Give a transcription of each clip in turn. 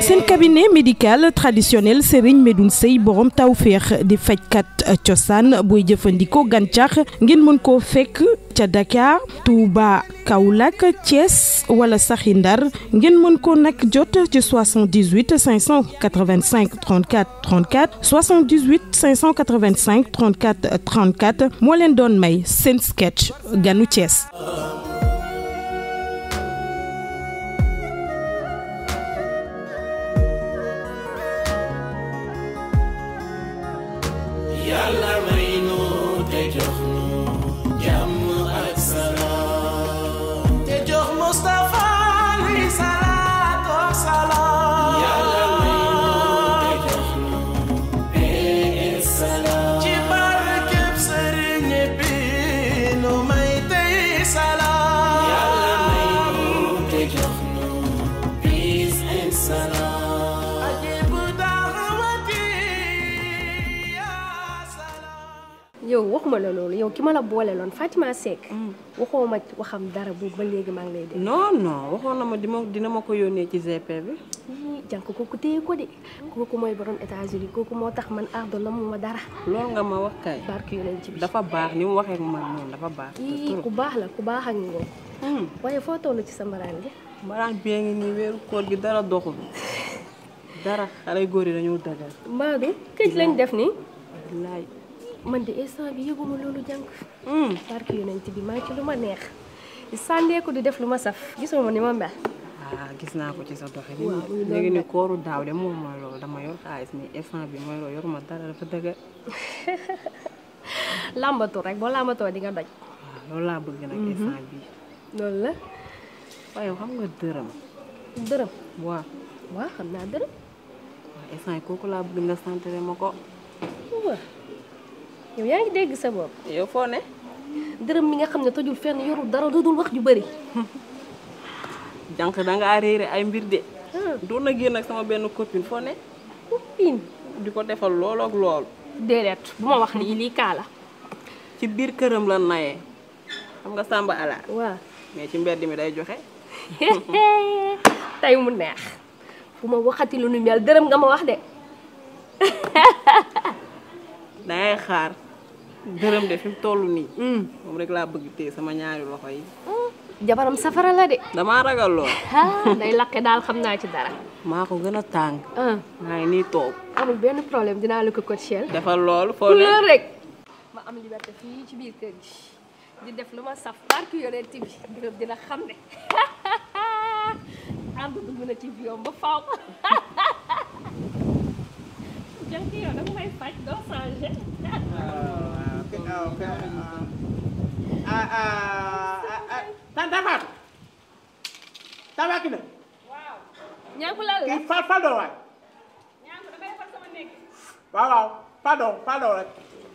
seen cabinet médical traditionnel Serigne Medoune Seye borom tawféex di fajkat cosaan booy jëfandikoo gàncax ngeen mën koo fekk ca Dakar Touba Kaolack Thiès wala saxi Ndar ngeen mën ko nag jot ci 78 585 34 34 78 585 34 34 moo leen doon may seen sketch ganu Thiès. Yàlla may nu te jox nu jàmm ak salaam te jox Mustafa li salaatu wa salaam Yàlla may nu te jox nu paix et salaam ci barkeb Sëriñ bi nu may tey salaam Yàlla may nu te jox nu peace and salaam yow waxuma la loolu yow ki ma la boole loon Fatima Seck waxoo ma waxam dara bu ba léegi maa ngi lay dégg. non waxoon na ma dina ma ko yónnee ci GP bi. jànk kooku téye ko de kooku mooy borom États-Unis kooku moo tax man ardo na mu ma dara. loolu nga ma wax kay. barke yonent ci bi dafa baax ni mu waxee ak man noonu dafa baax. ku baax la ku baax ak ngoo. waaye foo toll ci sa mbaraan gi. mbaraan bi ngi nii weeru koor gi dara doxul dara xale góor yi dañoo dagal. Mbadou këj lañ def nii. wallaay. man de instant bi yëguma loolu jànk barke yonent bi maa ci lu ma neex di sàndeeku di def lu ma saf gisoo ma ni ma mel. gis naa ko ci sa doxe léegi ni kooru daaw de moom mooy loolu dama yor xaalis mais instant bi mooy loolu yoruma dara dafa dëgg. làmbatu rek boo làmbatoo di nga doj. loolu laa bëgg nag instant bi loolu la. waaye xam nga dërëm. dërëm. waaw xam naa dërëm. waaw instant yi kooku laa bëgg nga santere ma ko. waaw. yow yaa ngi dégg sa bopp. yow foo ne. dërëm mi nga xam ne tojul fenn yorul dara dudul wax ju bëri. jànq dangaa réere ay mbir de. doon na génn ak sama benn copine foo ne. copine. di ko defal loolu ak loolu. déedéet bu ma wax lii kaa la. ci biir këram la nayee xam nga Samba ala. waaw mais ci mbedd mi day joxe. tey mu neex fu ma waxati lu nu mel dërëm nga ma wax de. dangay xaar dërëm de fi mu toll nii. moom rek laa bëgg téye sama ñaari loxo yi. jabaram safara la de. damaa ragal lool. day lakke daal xam naa ci dara. maa ko gën a tàng. maa ngi nii toog. amul benn problème dinaa la ko coachel. defal loolu foo ne rek. ma am liberté fii ci biir kër gi di def lu ma saf barke yonent bi dina xam ne ànd dugg na ci biom ba faaw. jànk yow nag may faj doo changé. Tanta Fatou. Tabakina. waaw. ñàkk lan la kii Fado waay. ñàkk damay defar sama néeg. waaw Fado rek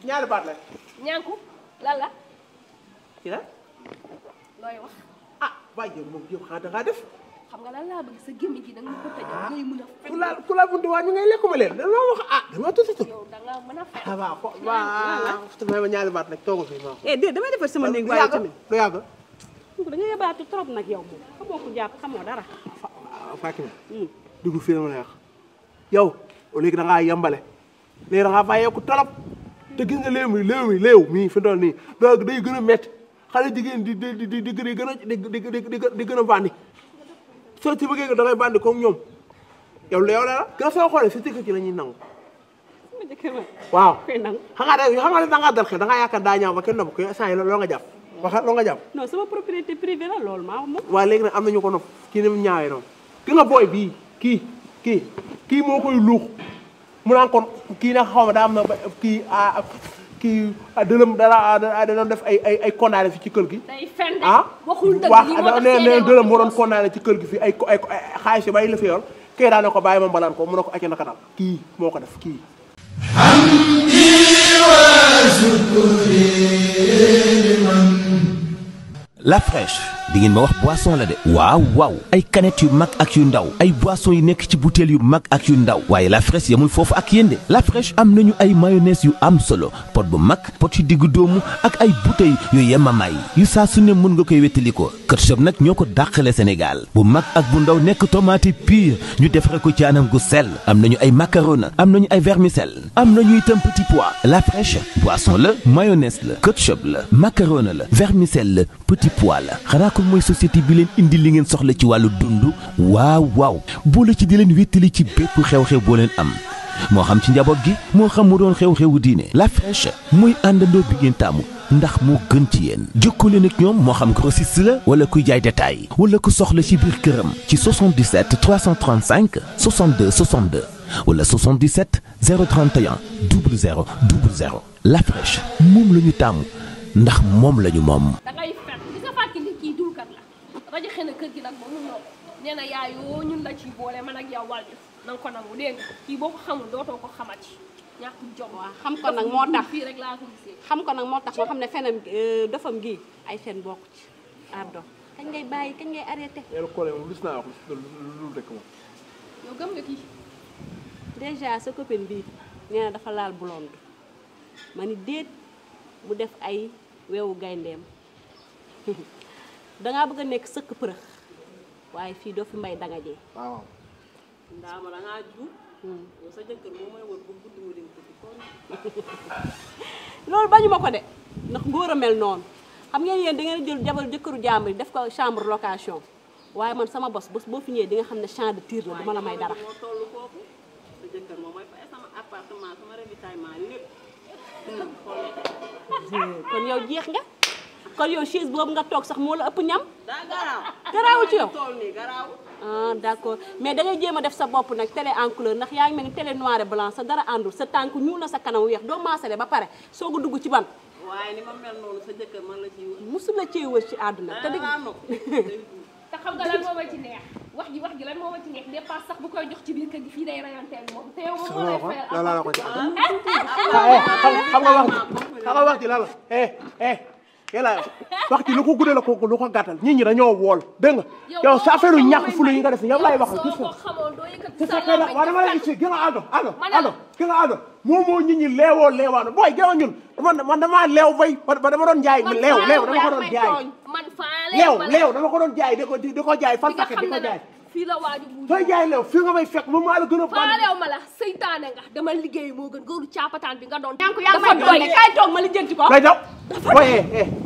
ñaari baat la. ñàkk lan la. ci la. looy wax. waaye yow moom yow xanaa da ngaa def. xam nga lan laa bëgg sa gémmiñ gi da nga ko tëjee ngay mën a fen. ku la buntu waa ñu ngay lekkuma leen dama wax dama tuuti tuuti. yow da nga mën a fen. waaw ñaari baat rek toogu fi ma. déedéet damay defar sama néeg waaye tamit. lu yàgg. dañuy yabaatu trop nag yow moom xamoo ko jàpp xamoo dara. Fatima. dugg fii la ma neex yow léegi da ngaa yembale léegi da ngaa bàyyeeku trop te gis nga léew mii fi doon nii day gën a métti xale jigéen di gën a bandi soo ci bëggee da ngay bandi comme ñoom yow la gën a soo xoolee si jëkkër ci la ñuy nangu. sama jëkkër ma. waaw koy nangu. xam nga da ngaa dal xel da ngaa yaakaar daa ñaaw ba kenn nopp ko instant yi loo nga jàpp loo nga jàpp. non sama propriété privée la loolu maa moom. waaw léegi nag am nañu ko nopp kii ni mu ñaawee noonu ki nga booy bii kii moo koy luux mu naan kon kii nag xaw ma daa am na kii dëlëm da doon def ay condamné fi ci kër gi. day fen de waxul dëgg li moo tax nee dëlëm moo doon condamné ci kër gi fi ay xaalis yi bay la fi yor kii daa ne ko bàyyi ma mbalaan ko mu ne ko acca naka daal kii moo ko def kii. La Fraîche, di ngeen ma wax boisson la de waaw waaw ay canettes yu mag ak yu ndaw ay boissons yi nekk ci bouteilles yu mag ak yu ndaw waaye La Fraîche yamul foofu ak yéen de La Fraîche am nañu ay mayonnaise yu am solo pot bu mag pot yu diggu doomu ak ay bouteilles yu yemamaay yu saa su ne mën nga koy wettali ko ketchup nag ñoo ko dàqale Sénégal bu mag ak bu ndaw nekk tomate pure ñu defare ko ci anam gu sell am nañu ay macaroni am nañu ay vermicelle am nañu itam petit pois La Fraîche boisson la mayonnaise la ketchup la macaroni la vermicelle la petit pois la xanaa ko mooy société bi leen indi li ngeen soxla ci wàllu dund waaw waaw boole ci di leen wéttali ci bépp xew-xew boo leen am moo xam ci njaboot gi moo xam mu doon xew-xewu diine La Fraîche muy àndandoo bi ngeen taamu ndax moo gën ci yéen jokkoo leen ak ñoom moo xam grossiste la wala kuy jaay détail wala ku soxla ci biir këram ci 77 335 62 62 wala 77 031 00 00 La Fraîche moom la ñu taamu ndax moom la ñu moom. da ngay fen gis nga fàttali ni kii diwkat la rajo xëy na kër gi nag ba mu noo nee na yaayoo ñun la ciy boole man ak yow wàllu na nga ko nangu dégg nga kii boo ko xamul dootoo ko xamati ñàkk jom. waaw xam ko nag moo tax fii rek laa ko gisee. xam ko nag moo tax moo xam ne fenam dofam gi ay fen bokk ci ardo kañ ngay bàyyi kañ ngay arrêté. yàlla koolee moom gis naa wax lu rek moom. yow gëm nga kii. déjà sa copine bii nee na dafa laal blonde ma ni déet mu def ay weewu gayndeem dangaa bëgg a nekk sëkk përëx waaye fii doo fi mbay danga jee. waaw. ndaama da ngaa ju yow sa jëkkër moo may wër bu guddi mu dem guddi kon loolu bañu ma ko de ndax ngóor a mel noonu xam ngeen yéen da ngeen jël jabar jëkkëru jàmbur yi def ko chambre location waaye man sama bos boo fi ñëwee di nga xam ne champ de tir la du ma la may dara. moo toll foofu sa jëkkër moom mooy fay sama appartement sama ravitaillement lépp kon yow jeex nga kon yow chaise boobu nga toog sax moo la ëpp ñam. daa garaaw garaawul ci yow toll nii garaaw. ah d'accord mais da ngay jéem a def sa bopp nag télé en couleur ndax yaa ngi mel ni télé noir et blanc sa dara àndul sa tànk ñuul na sa kanam weex doo maasale ba pare soog a dugg ci ban. waaye ni ma mel noonu sa jëkkër man la ciy wër. musu la cee wër ci àdduna te dëgg te xam nga lan moo ma ci neex wax ji lan moo ma ci neex dépasse sax bu koy jox ci biir kër gi fii day rayanteel moom te yow moom moo lay fayal. la la ko ci xam nga wax ji la la yàlla wax ci lu ko guddee la ko lu ko gàttal nit ñi dañoo wool dégg nga yow sa affaire yu ñàkk fulu yi nga def yow lay wax gis nga te fekkee nag waaw dama lay gis gën a ado gën a ado moom moo nit ñi leewoo leewaano booy gën a ñun man damaa leew bay ba dama doon jaay leew dama ko doon jaay leew dama ko doon jaay di ko jaay fan paquet di ko jaay fii la waaju bu sooy jaay leew fii nga may fekk moom maa la gën a faalew ma la seytaane nga dama liggéey moo gën góoru caapataan bi nga doon dafa doy kay toog ma li jënti ko lay daw booy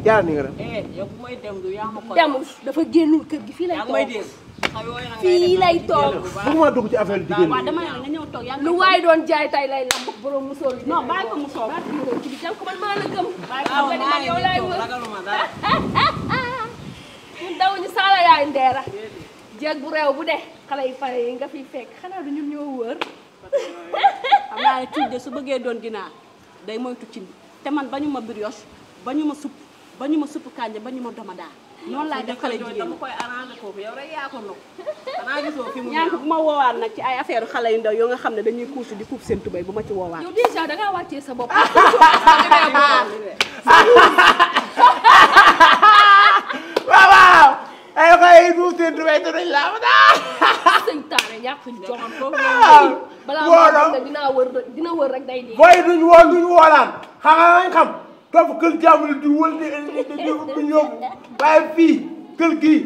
jaar ni nga def yow bu may dem du yaa ma ko demul dafa génnul kër gi fii lay yaa may toog dégg fii lay toog bëgguma dugg ci affaire jigéen waaw dama nga ñëw toog yaa lu waay doon jaay tay lay lamb borom musóor bi non bàyyi ko mu soog ci bi jàng ko man maa la gëm waaw nga ni man yow laay wër ragaluma dara ñun daw ñu saala yaay ndeera jeeg bu réew bu de xale yi fare yi nga fiy fekk xanaa du ñun ñoo wër xam naa ne tuuti de su bëggee doon ginaar day moytu cin te man bañu ma brioche bañu ma supp kànja bañu ma domadaa noonu laay def xale jigéen dama koy arrangé foofu yow rek yaa ko nokk xanaa gisoo fi mu ñaan bu ma woowaat nag ci ay affaire xale yu ndaw yoo nga xam ne dañuy kuusu di kuub seen tubéy bu ma ci woowaat yow déjà dangaa wàccee sa bopp waaw ay xëy du seen tubéy te duñ laa seytaane ñàkk jom waaw balaa moo xam ne dina wër rek day dee booy duñ woolaan xam nga nañ xam topp kër jàmm di wël di ñëw waaye fii kër gii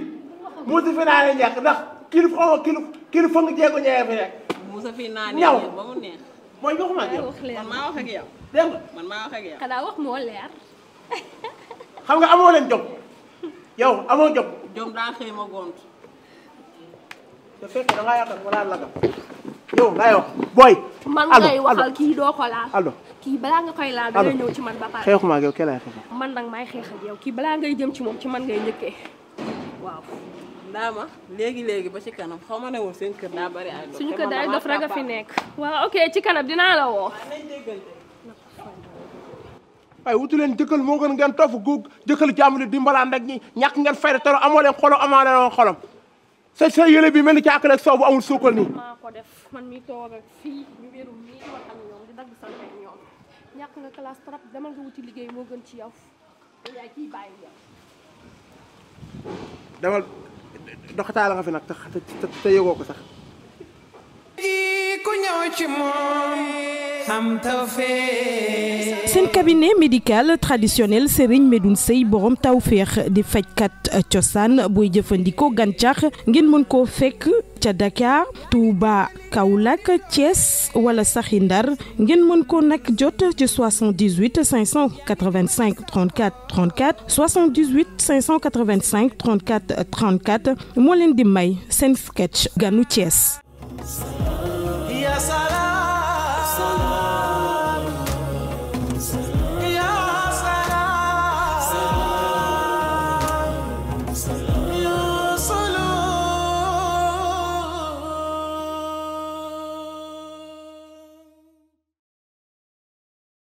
mu si fi naa ne ñàkk ndax kilifa xaw ma kilifa nga jeego ñëwee fi rek Moussa fii naa ñaw ba mu neex mooy joxuma ak yow man maa wax ak yow dégg nga man maa wax ak yow xanaa wax moo leer xam nga amoo leen jom yow amoo jom jom daa xëy ma gont te fekk da ngaa yaakaar ma laal la yow laay wax booy man ngay waxal kii doo ko laal allo kii balaa nga koy laal da ngay ñëw ci man ba pare xeexuma ak yow kee laay xeexal man nag maay xeex ak yow kii balaa ngay jëm ci moom ci man ngay njëkkee waaw ndaama léegi ba ci kanam xaw ma ne woon seen kër daa bari ay dof suñu kër daay dof rek a fi nekk waaw ok ci kanam dinaa la woo waaye wutu leen jëkkal moo gën ngeen topp gu jëkkal jàmm di dimbalaan rek ñi ñàkk ngeen fayda te amoo leen xolam amoo leen xolam sa yële bi mel ni caakale ak soow bu amul suukal nii maa ko def man mi toog ak fii ñu wéeru mii wax ak ñoom di dagg sant ak ñoom ñàkk nga classe trop demal nga wuti liggéey moo gën ci yow yaay kii bàyyi yow demal doxataa la nga fi nag te yëgoo ko sax. seen cabinet médical traditionnel Serigne Medoune Seye borom tawféex di fajkat cosaan booy jëfandikoo gàncax ngeen mën koo fekk ca Dakar Touba Kaolack Thiès wala saxi Ndar ngeen mën ko nag jot ci 78 585 34 34 78 585 34 34 moo leen di may seen sketch ganu Thiès. Ya